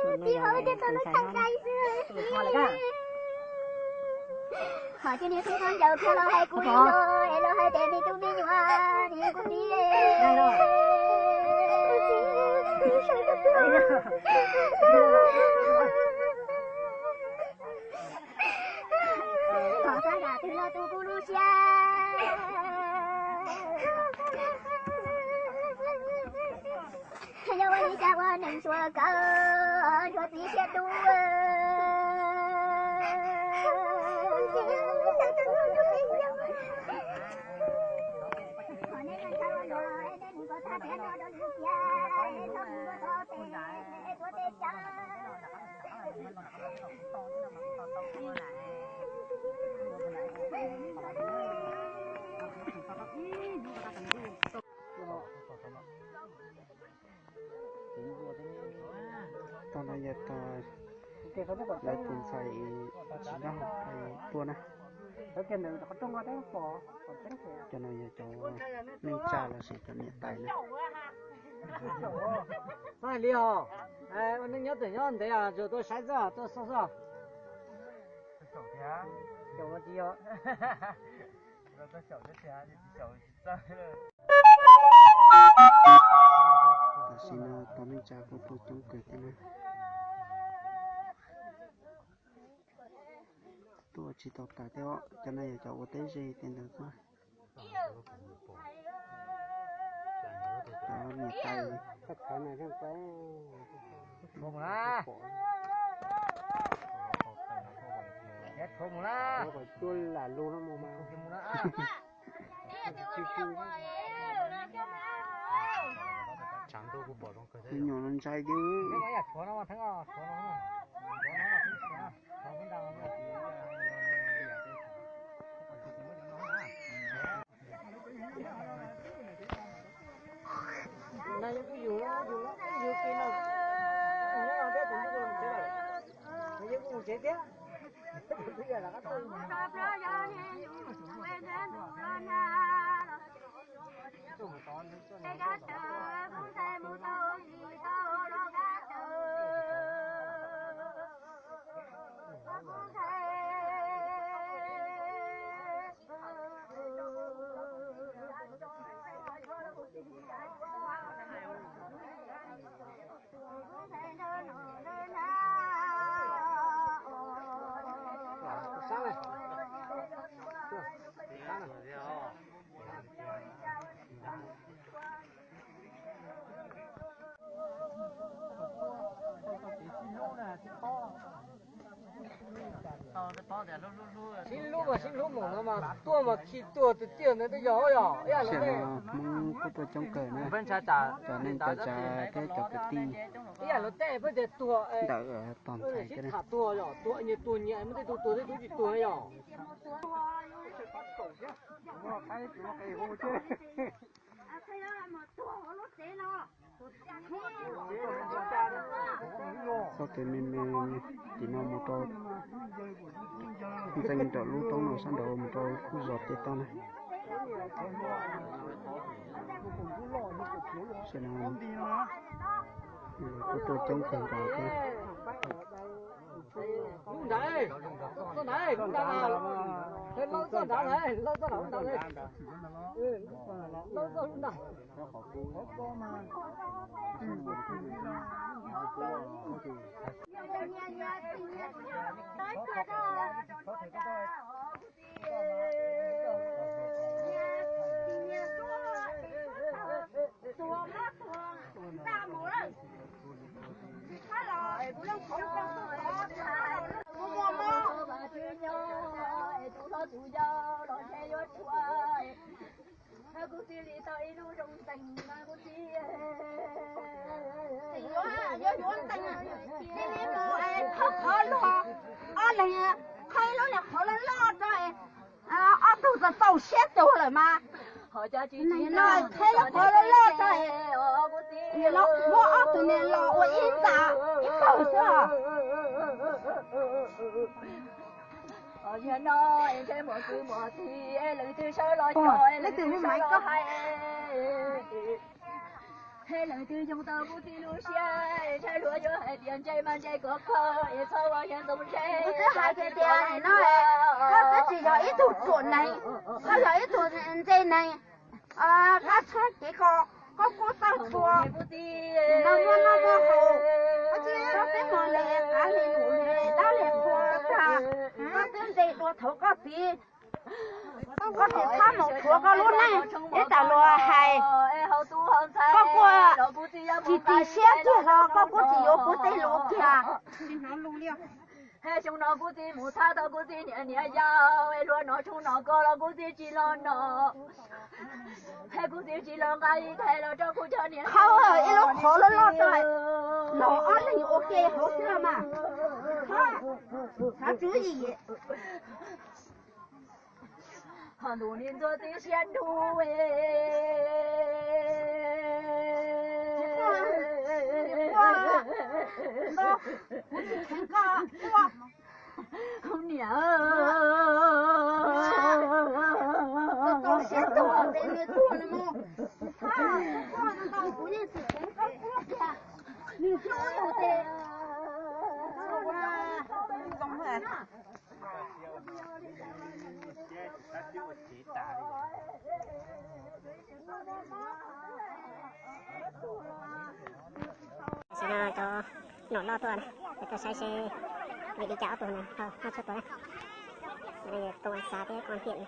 Tib hov tias tau lub tshaj nqaij xwb. Qhov cia li qhib qhov ncaws qhia los hais kuv li no, es los hais tias me tub me nyuam, nws yog kuv txiv. Kom sab nram twg los tu kuv lub siab. Yog ua li cas ua neeg suav kawg, ntsuag txiv siab dub. Tog no yog tog lawv tus ntxhais tsis nyob hauv pes tuaj na. Cov no yog cov neej tsa lossis cov niam tais na. Xav hais li hos, ua neej nyob twg nyob ntev os, tsuas tuaj saib xwb, tuaj xauj xwb. Tam sim no tog neej tsa kuj tuaj coob kawg thiab na. Tsis tau tawm thiab, cov no yog cov ua teb ze tej ntawd xwb. Cov niam tais. Me nyuam no ntshai tiag. Sib hlub mas sib hlub mus no mas tuag mas khi tuag tiag tiag ntawd twb yog yog ib yam li Hmoob kuj tuaj coob kawg na, cov neej cov tsav thiab cov kwv tij. Ib yam li tej peb tias tuag ntawm tog ntxhais sib tham tuag yog tuag nyias tuag nyias, muaj tej tug tuag tej tug tsis tuag yog. Txoj kev me me tim no mus rau ntxeev nram lub roob no sab nraud mus rau lub zos tej toj na. Kuj tuaj coob kawg nkaus thiab. Lub nrad, txoj nrad, lub nrad, lau txoj nrad, lau txoj nrad, lub nrad, lau txoj lub nrad. Ob leeg qhov loj loj rau, ob tug txaus txaus siab tuag lawm mas. Qhov loj loj rau, muab ob tug niag los ua ib ntxa ib pawg xwb. Leej twg mus maiv koj. Leej twg yoog tau kuv txiv lub siab, ntshai luag yuav hais tias ntse mas ntse kom kho, es txhob ua yog ntxoov ntse. Kuv twb hais tias tias no, koj twb tsis yog ib tug ruam neeg, koj yog ib tug ntse neeg. Koj txhob kev ko, koj kuj txawj txhua. No muaj noj muaj haus, koj tsis txhob peb hmo li qav li num li dab li qhua tag. Koj twb ntse dua thaum koj txiv. Koj tsis txhob mus thuav koj lub neej ib tam luag hais. Koj kuj tsis tsis siab kiag los koj kuj tsis yuav kuv tej lus kiag. He xyoo no kuv txiv mus txhab tau kuv txiv niam niam yau, es luag no tshooj no koj los kuv txiv tsis los no. He kuv txiv tsis los nqa ib thais los rau kuv cov niam. Qhov ib lub qhov loj loj rau, los ob leeg ua ke hauv xwb mas. Xav tswv yim. Ho ntuj ni ntxuav tib siab ntuj. Kuv niam, kuv yeej tsis kheev koj quaj tiag, nws hlub yus tiag. Tam sim no cov nom loj tuaj na, tuaj saib seb vim li cas ob tug no ho noj tshuaj tuag na. Công an xã với công an huyện.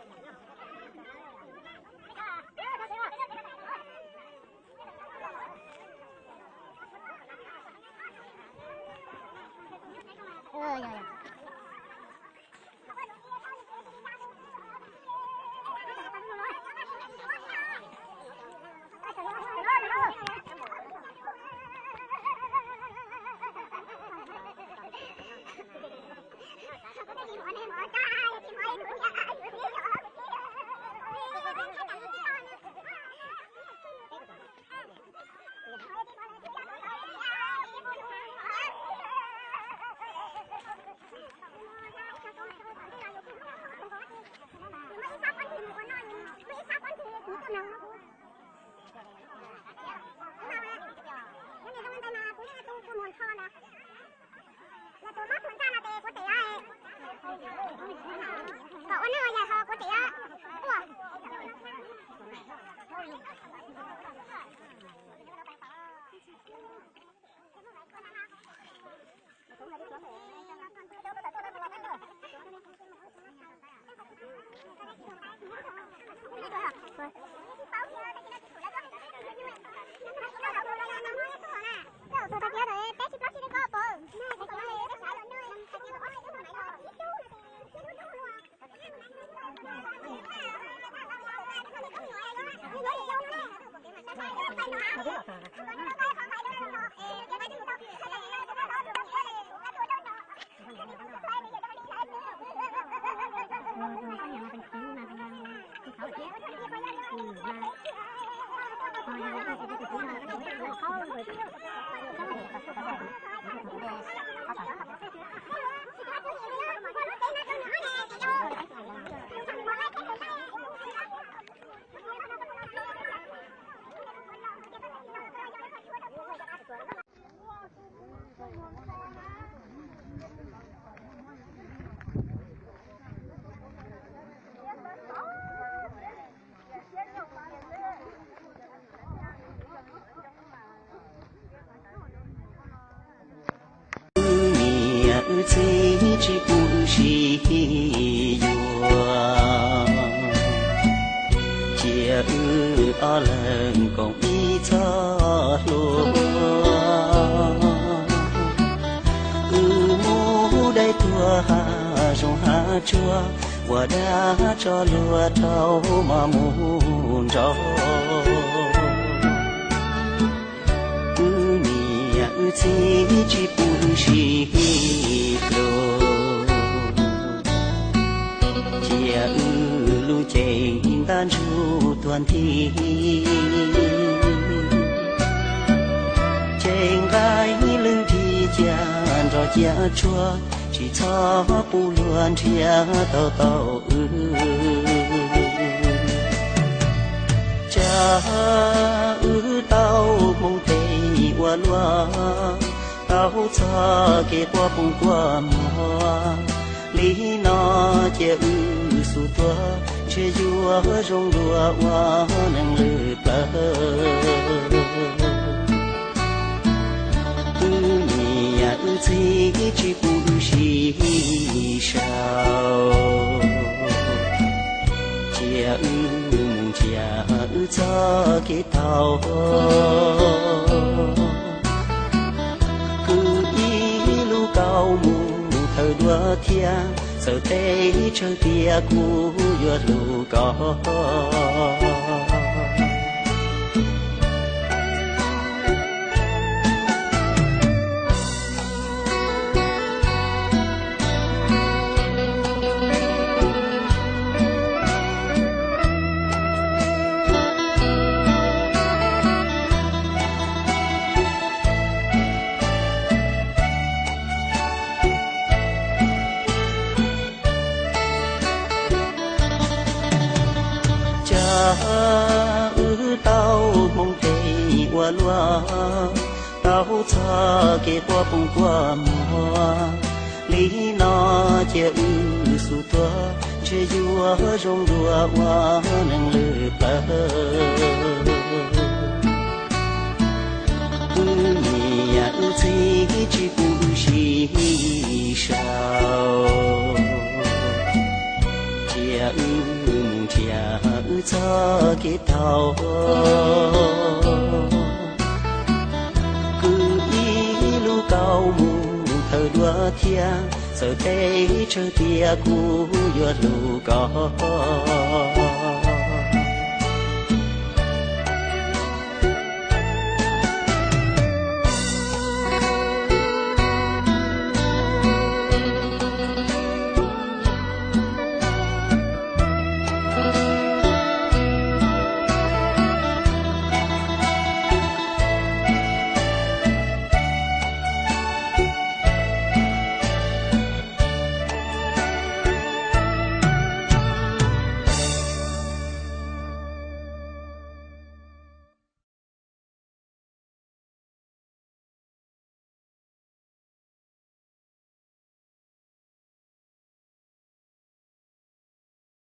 Wb niam wb txiv tsis pub wb sib yuav, cia wb ob leeg koom ib txoj hlua. Wb mus dai tuag hav zoov hav tsuag, ua dab tso luag rau mos mus nrog. Wb niam wb txiv tsis pub wb sib hlub, cia wb lub cev ntab ntsuj tuag nthi. Ces nqaij lwg nrig cia nrog cia tshuaj, tsis txhob pub luag nrhiav tau tau wb. Cas wb tau hmoov ntev ua luaj, tau txoj kev quaj poob quaj mog. Li no cia wb xub tuag, ntshe yuav zoo dua ua neeg lwj plawv. Wb niam wb txiv tsis pub wb sib sau, cia wb mus nrhiav wb txoj kev tau. Kwv ib lub kaus mus thawj dua thiab, txawm teb tsawg tias kuv yuav hlub koj. Cas wb tau hmoov ntev ua luaj, tau txoj kev quaj poob quaj mog. Li no cia wb xub tuag, ntshe yuav zoo dua ua neeg lwj plawv. Wb niam wb txiv tsis pub wb sib sau. Txoj kev tau, kwv ib lub kaus mus thawj dua thiab, txawm peb tsawg tias kuv yuav hlub koj.